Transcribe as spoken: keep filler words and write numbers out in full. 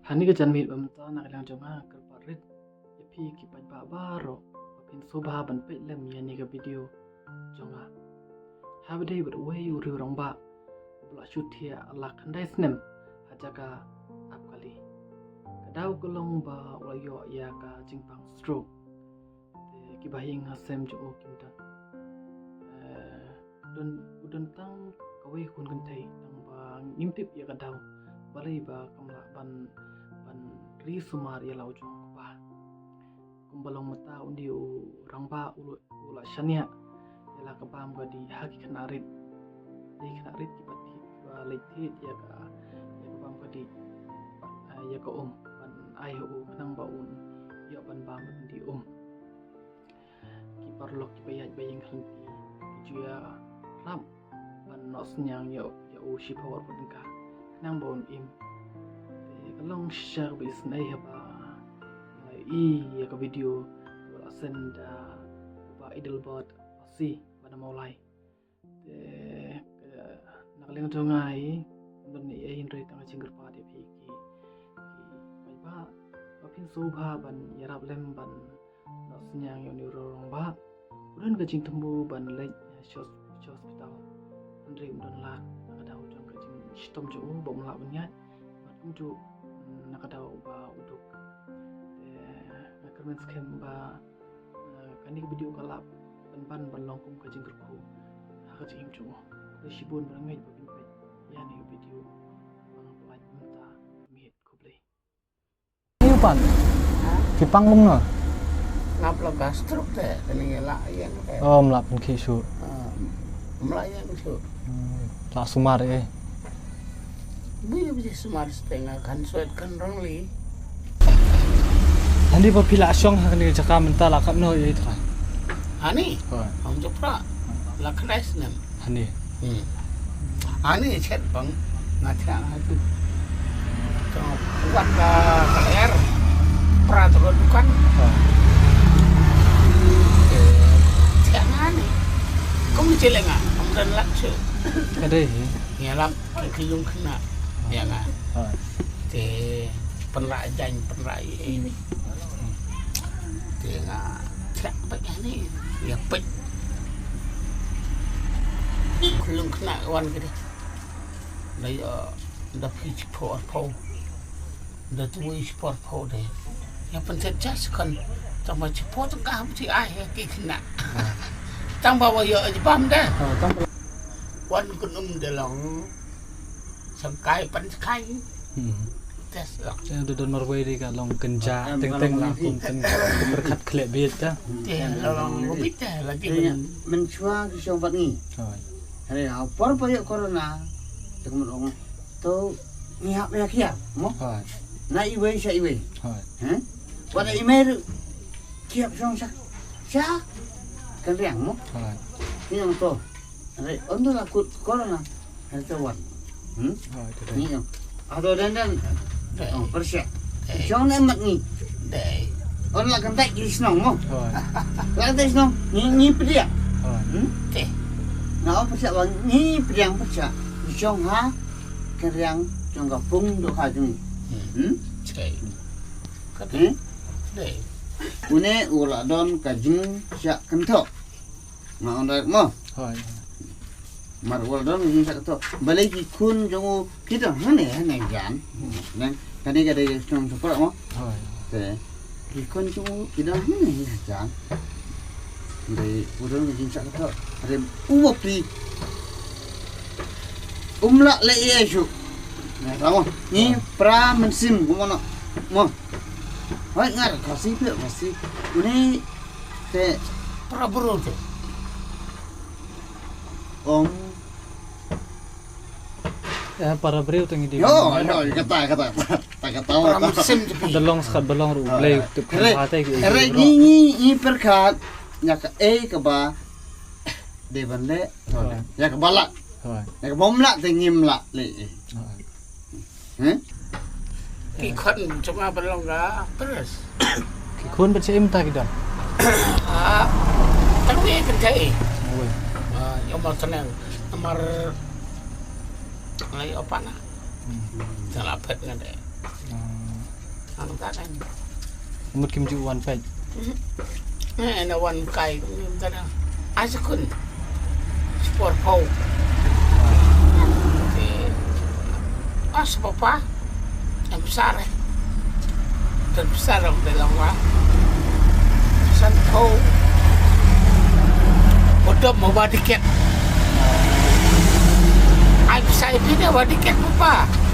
Ha kane ka janmiet ba mynta na ka liang jong nga nga kyrpad rit ïa phi ki paidbah baroh ba phin sngewbha ban peit lem ïa kane ka video jong nga. Haba dei bad uwei u riew rangbah uba la shu thiah la khyndai snem ha jaka ap kali. Ka daw ka long ba u la ïoh ïa ka jingpang stroke. Te ki bahaïing hasem jong u kim don. Eh, don, u don tang kawei khun kynthei, tang ba ngim tip ïa ka daw balei ba kam lah ban, ban ri sumar ïa la u jong u kpa. Kumba long mynta, une u rangbah u, u la shaniah ïa la ka bam ka dih ha ki khynnah rit. Dei khynnah rit kiba thied, kiba leit thied ïa ka, ïa ka bam ka dih, eh, ïa ka um ban ai ha u khnang ba un ïoh ban bam ban dih um. Ki paralok kiba ïaid ba ïeng ha lynti ki ju ïarap ban noh synñiang ïa, ïa u shiphew arphew tyngka khnang ba un im. Te ka long shisha kaba isynei haba nga la ïohi ïa ka video ba la send da u Bah Adelbert Bassi ba na Mawlai. Te ka, na ka liang jong nga hi, ym don ei ei hynrei tang ka jingkyrpad ïa phi ki, ki paidbah ba phin sngewbha ban ïarap lem ban noh synñiang ïa une u riew rangbah. U don ka jingthmu ban leit, eh, sha, sha hospital. Hynrei um don lad na ka daw jong ka jingshitom jong u ba um lah ban ïaid. Bad kumjuh, mm, na ka daw ba u duk. Te nga kyrmen skhem ba, eh, kane ka video ka lah ban, ban, ban long kum ka jingkyrkhu ha ka jingim jong u. Khublei shibun ba ngeit ba phin peit ïa kane ka video. Ba nga pynlait mynta ka miet. Khublei. Ayu pan. Ki pang kumno? Ngap la ka stroke te, kane ngi la ïeng te. Oh, mla pynkhih shuh. Ah, mla ïeng shuh. Hmm, la sumar eh. Bui bui sumar steng kan suet kan rong li. Ani ba phi la shong ha kane jaka mynta la katno eh tra? Ani? Hoi. Am jopra. La khnai snem. Hani. Hmm. Ani chet bang nga thiah nga tu. Ka wat ka, ka er. Pra tu ka dukan. Ha. Eh, thiah nga ni. Kum ni cheleng nga. Kum dan lak chu. Ka dei hi. Ngi lak ki yung kena. Ya nga. Ha. Te pynlah jan pynlah ini. Te nga thiah peit ïa ni, ïa peit. Khlung khynnah wan kidi. Da ïa, da phi shiphew arphew. Da tuwi shiphew arphew de. Ïa pynset jas kan. Tang ba shiphew tyngka ba shi ai ïa ki khynnah. Tang ba wa ïa jbam de. Wan kun um de long. Sangkai pan skai. Hmm. Test lah. Te da don marwei dei ka long kynja teng teng lah kum kynja pyrkhat khleh bieit ta. Te la long bieit te lagi. Te men, men shuwa ki shong bad ngi. Hoi. Hare ha por pa ïoh corona. Te kum ong to ngi hap ïa khia mo. Hoi. Na iwei sha iwei. Hoi. Heh? Wat na i mei ruh ki hap shong sha, sha kynriang mo. Hoi. Ngi ong to. Hare, on to la kut corona. Hare to wan. Hmm? Hoi, to dei. Ngi ong. Ado dan dan. Dei. Oh, pyrshah. Dei. Shong ne mat ngi. Dei. On la kyntait ki shnong mo. Hoi. La kyntait shnong. Ngi, ngi pdiang. Hoi. Hmm? Dei. Nga ong pyrshah wan ngi pdiang pyrshah. Shong ha kynriang jong ka pung dohkha jong ngi. Hmm. Hmm? Dei. Ka dei. Hmm? Dei. Une u la don ka jingshah kynthoh. Nga ong direct mo. Hoi. Mar u la don ka jingshah kynthoh. Balei ki khun jong u ki don hangne, hangne jan. Nang kane ka dei ka shnong Sohpra mo. Hoi. Te ki khun jong u ki don hangne, hangne jan. Dei u don ka jingshah kynthoh. Rim u bapli. Um lah leh ei ei shuh. Nga tau mo. Ngi pra mynsiem kumno. Mo. Hoi ngar Khasi phi Khasi. Une te pra bro te. Om. Ya, para briew tang di. Yo, yo, kata, kata, kata, kata, para kata. Mynsiem te phi. Da long skat ba long ruh, ah, Blei, ah. Tup. Hare, kata ki. Hare, ngi, ngi, ngi pyrkhat, ïa kaei kaba dei ban leh, hoi, ïa kaba lah. Hoi. Ïa kaba ym lah te ngim lah leh. Hoi. Heh? Ki khun jong nga ba long ka Paris. Ki khun ba sha im ta ki don. Ah, tang wi kynthei. Oi. Ah, ïa mar tneng, mar lai opa na. Hmm. Tang la phet ngan de. Hmm. Ang ta kan. Mut kim ju wan peit. Eh, na wan kai, ngim ta dang. Ai sa khun. Spor pau. Te, as papa. Em sare. Ten sare, em belong wa. San pau. Bodop mo ba tiket. Ai sa ipine ba tiket papa.